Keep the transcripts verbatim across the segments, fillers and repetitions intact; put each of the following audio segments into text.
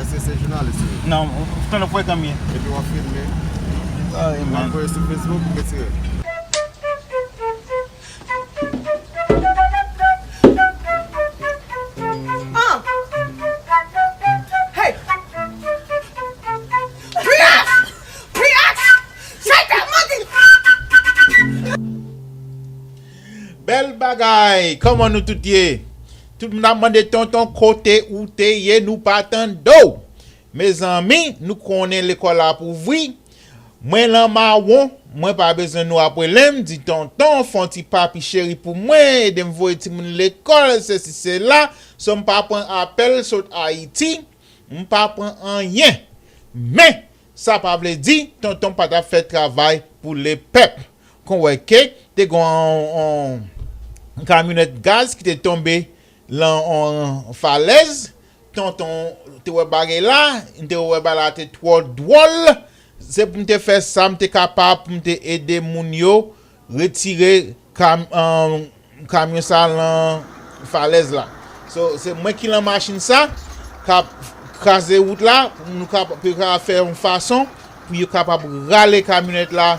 Se, se jounalis ou ye? Non, tonton Frekan m ye. Epi w ap filme? Ay, w ap voye sou Facebook, ou retire? Ah! Hey! Priyansh! Priyansh! Satan mandi! Bèl bagay! Kòman nou tout ye? Tout moun ap mande tonton kote ou te ye, nou pa tande w. Mezanmi, nou konnen lekòl ap ouvri. Mwen lan mawon, mwen pa bezwen nou ap rele m, di tonton, fè yon ti papi cheri pou mwen, ede m voye timoun lekòl, sesi sela. So m pa pran apèl sot Ayiti, m pa pran anyen. Men, sa pa vle di tonton pa t ap fè travay pou lepèp. Kon wè ke te gen yon, yon kamyonèt gaz ki te tonbe lan yon falèz. Tonton te wè bagay la, m te wè bagay la te twò dwòl. Se pou m te fè sa m te kapab pou m te ede moun yo retire kam, um, kamyon sa lan falèz la. So, se mwen ki lan machin sa k ap kraze wout la, pou nou kap-, pou yo kapab fè yon fason pou yo kapab rale kamyonèt la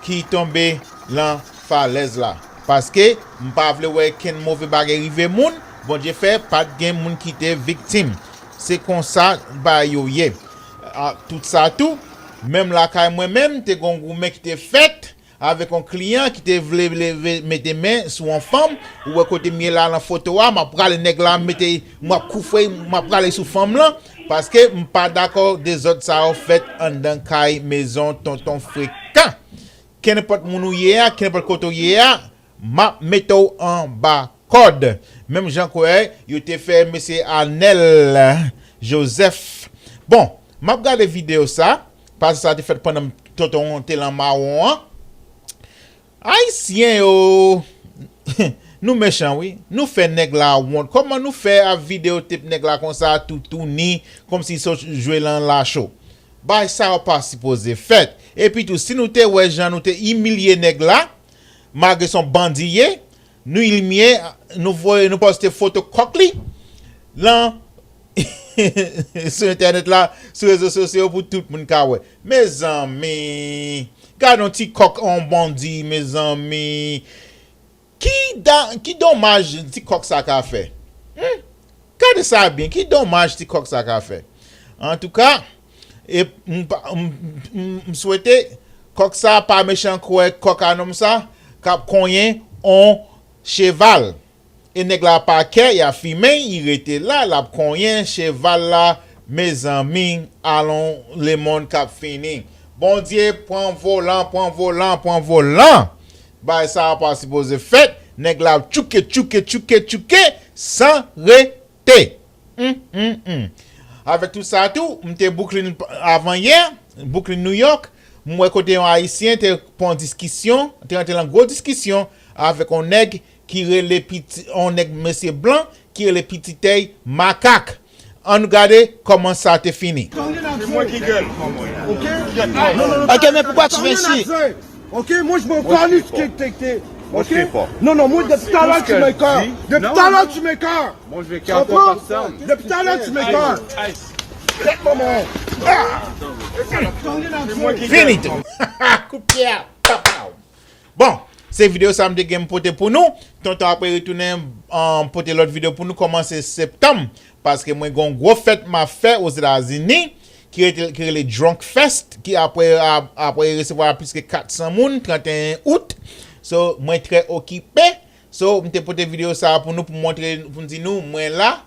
ki tonbe lan falèz la. Paske m pa vle wè kenn move bagay rive moun, Bondye fè pa t gen moun ki te viktim. Se konsa bagay yo ye. A, tout sa tou, menm lakay mwen menm, te gen yon goumen ki te fèt avèk yon kliyan ki te vle leve mete men sou yon fanm. Ou wè kote m ye la lan foto a, m ap prale nèg la, m mete, m ap koufre, m ap prale sou fanm lan, paske m pa dakò dezòd sa yo fèt anndan kay mezon tonton Frekan. Kenenpòt moun ou ye a, kenenpòt kote ou ye a, m ap mete w anba kòd. Menm jan kwè yo te fè mesye Anèl Jozèf. Bon, m ap gade videyo sa, paske sa te fèt pandan tonton te lan mawon an. Ayisyen yo, nou mechan wi. Nou fè nèg la wont. Kòman nou fè ap videotep nèg la konsa toutouni, kòmsi sot jwe lan lacho? Bagay sa yo pa sipoze fèt. Epi tou, si nou te wè jan nou te imilye nèg la, malgre se yon bandi ye, nou imilye, nou voye, nou poste foto kòk li lan sou entènèt la, sou rezo sosyo pou tout moun ka wè. Mezanmi, gade yon ti kòk yon bandi, mezanmi. Ki da-, ki domaj ti kòk sa ka fè? Hmm? Gade sa byen, ki domaj ti kòk sa ka fè? Antouka, e m pa, m, m, m swete kòk sa pa mechan kwè kòk a nonm sa k ap konyen on cheval. E nèg la pa kè, y a fimen, y rete la, l ap konyen cheval la, mezanmi, alon lemonn k ap fini. Bondye, pran volan, pran volan, pran volan! Bagay sa a pa sipoze fèt, nèg la ap tchouke, tchouke, tchouke, tchouke, san rete. Hum, hum, hum. Avèk tout sa tou, m te Brooklyn avanyè, Brooklyn, New York, m wè kote yon Ayisyen te pran diskisyon, te rantre lan gwo diskisyon avèk yon nèg ki rele piti, yon nèg mesye blan ki rele pititèy makak. Ann gade kòman sa te fini. Ok, men poukwa tu viens ici? Ok, moi je m'en calisse que t'es. Ok? Non, non, moi depuis tout à l'heure tu me calles. Depuis tout à l'heure tu me calles. Moi je vais calmer personne. Depuis tout à l'heure tu me calles. Tête maman. Fini tou. Kout pye a, papaw. Bon, se videyo sa m te gen m pote pou nou. Tonton apre retounen, um, pote lòt videyo pou nou kòmanse septanm. Paske mwen gon gwo fèt m ap fè Ozetazini ki rete, ki rele Drunk Fest, ki apre, ap-, apre resevwa plis ke kat san moun, trannteyen out. So, mwen trè okipe. So, m te pote videyo sa a pou nou, pou montre, pou m di nou, mwen la,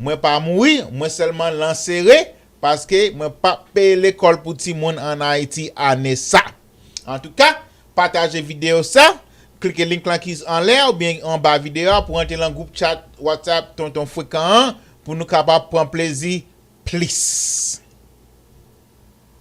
mwen pa mouri, mwen sèlman lan sere, paske mwen p ap peye lekòl pou timoun ann Ayiti ane sa. Antouka, pataje videyo sa, klike link lan ki anlè oubyen anba videyo a pou rantre lan gwoup chat WhatsApp Tonton Frekan an pou nou kapab pran plezi plis.